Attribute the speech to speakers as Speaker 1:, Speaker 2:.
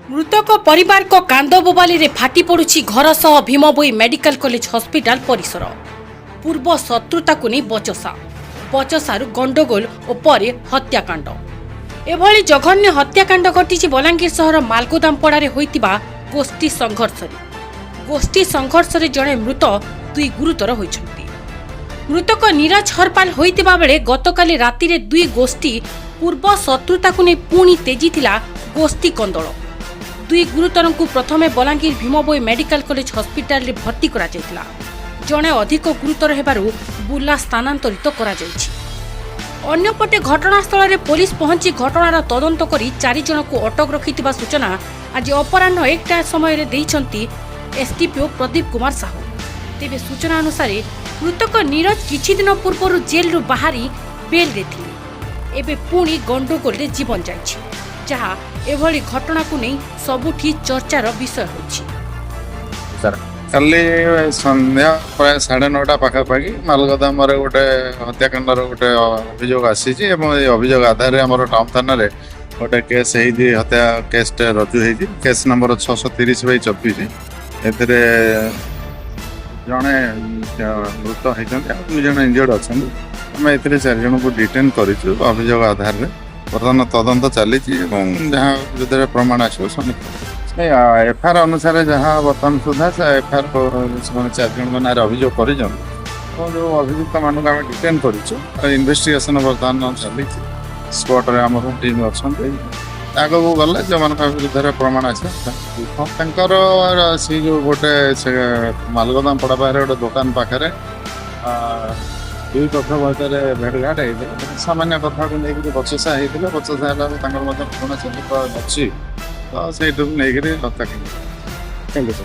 Speaker 1: ମୃତକ ପରିବାରଙ୍କ କାନ୍ଦ ବୋବାଲିରେ ଫାଟି ପଡୁଛି ଘର ସହ ଭୀମଭୋଇ ମେଡିକାଲ କଲେଜ ହସ୍ପିଟାଲ ପରିସର। ପୂର୍ବ ଶତ୍ରୁତାକୁ ନେଇ ବଚସା, ବଚସାରୁ ଗଣ୍ଡଗୋଳ ଓ ପରେ ହତ୍ୟାକାଣ୍ଡ। ଏଭଳି ଜଘନ୍ୟ ହତ୍ୟାକାଣ୍ଡ ଘଟିଛି ବଲାଙ୍ଗୀର ସହର ମାଲଗୋଦାମପଡ଼ାରେ ହୋଇଥିବା ଗୋଷ୍ଠୀ ସଂଘର୍ଷରେ। ଗୋଷ୍ଠୀ ସଂଘର୍ଷରେ ଜଣେ ମୃତ, ଦୁଇ ଗୁରୁତର ହୋଇଛନ୍ତି। ମୃତକ ନିରଜ ହରପାଲ ହୋଇଥିବା ବେଳେ ଗତକାଲି ରାତିରେ ଦୁଇ ଗୋଷ୍ଠୀ ପୂର୍ବ ଶତ୍ରୁତାକୁ ନେଇ ପୁଣି ତେଜିଥିଲା ଗୋଷ୍ଠୀ କନ୍ଦଳ। ଦୁଇ ଗୁରୁତରଙ୍କୁ ପ୍ରଥମେ ବଲାଙ୍ଗୀର ଭୀମଭୋଇ ମେଡିକାଲ କଲେଜ ହସ୍ପିଟାଲରେ ଭର୍ତ୍ତି କରାଯାଇଥିଲା। ଜଣେ ଅଧିକ ଗୁରୁତର ହେବାରୁ ବୁର୍ଲା ସ୍ଥାନାନ୍ତରିତ କରାଯାଇଛି। ଅନ୍ୟପଟେ ଘଟଣାସ୍ଥଳରେ ପୋଲିସ ପହଞ୍ଚି ଘଟଣାର ତଦନ୍ତ କରି ଚାରି ଜଣଙ୍କୁ ଅଟକ ରଖିଥିବା ସୂଚନା ଆଜି ଅପରାହ୍ନ 1ଟା ସମୟରେ ଦେଇଛନ୍ତି ଏସ୍ଡିପିଓ ପ୍ରଦୀପ କୁମାର ସାହୁ। ତେବେ ସୂଚନା ଅନୁସାରେ, ମୃତକ ନିରଜ କିଛି ଦିନ ପୂର୍ବରୁ ଜେଲରୁ ବାହାରି ବେଲ୍ରେ ଥିଲେ। ଏବେ ପୁଣି ଗଣ୍ଡଗୋଳରେ ଜୀବନ ଯାଇଛି, ଯାହା ଏଭଳି ଘଟଣାକୁ ନେଇ ସବୁଠି ଚର୍ଚ୍ଚାର ବିଷୟ ହେଉଛି।
Speaker 2: ସାର୍।
Speaker 3: କାଲି ସନ୍ଧ୍ୟା ପ୍ରାୟ 9:30 ପାଖାପାଖି ମାଲଗୋଦାମରେ ଗୋଟେ ହତ୍ୟାକାଣ୍ଡର ଗୋଟେ ଅଭିଯୋଗ ଆସିଛି ଏବଂ ଏଇ ଅଭିଯୋଗ ଆଧାରରେ ଆମର ଟାଉନ ଥାନାରେ ଗୋଟେ କେସ୍ ହେଇଛି। ହତ୍ୟା କେସ୍ଟା ରୁଜୁ ହେଇଛି, କେସ୍ ନମ୍ବର 630/24। ଏଥିରେ ଜଣେ ମୃତ ହେଇଛନ୍ତି ଆଉ ଦୁଇ ଜଣ ଇଞ୍ଜର୍ଡ ଅଛନ୍ତି। ଆମେ ଏଥିରେ ଚାରି ଜଣଙ୍କୁ ଡିଟେନ୍ କରିଛୁ ଅଭିଯୋଗ ଆଧାରରେ। ବର୍ତ୍ତମାନ ତଦନ୍ତ ଚାଲିଛି ଏବଂ ଯାହା ବିରୁଦ୍ଧରେ ପ୍ରମାଣ ଆସିବ ସମୀକ୍ଷା। ଏଫଆଇଆର ଅନୁସାରେ ଯାହା ବର୍ତ୍ତମାନ ସୁଦ୍ଧା ସେ ଏଫଆଇଆର, ସେମାନେ ଚାରି ଜଣଙ୍କ ନାଁରେ ଅଭିଯୋଗ କରିଛନ୍ତି ଏବଂ ଯେଉଁ ଅଭିଯୁକ୍ତମାନଙ୍କୁ ଆମେ ଡିଟେନ୍ କରିଛୁ, ଇନଭେଷ୍ଟିଗେସନ ବର୍ତ୍ତମାନ ଚାଲିଛି। ସ୍ପଟରେ ଆମର ଟିମ୍ ଅଛନ୍ତି। ଆଗକୁ ଗଲେ ଯେଉଁମାନଙ୍କ ବିରୁଦ୍ଧରେ ପ୍ରମାଣ ଆସିବ, ତାଙ୍କର ସେଇ ଯେଉଁ ଗୋଟେ ସେ ମାଲଗୋଦାମ ପଡ଼ା ପାଖରେ ଗୋଟେ ଦୋକାନ ପାଖରେ ଦୁଇ ପକ୍ଷ ଭିତରେ ଭେଟଘାଟ ହେଇଥିଲା। ସାମାନ୍ୟ କଥାକୁ ନେଇକରି ବଚସା ହେଇଥିଲା। ବଚସା ହେଲା ତାଙ୍କର ମଧ୍ୟ ପୁରୁଣା ଶତ୍ରୁତା ଅଛି, ତ ସେଇଠୁ ନେଇକରି ହତ୍ୟାକାଣ୍ଡ।
Speaker 2: Thank you sir.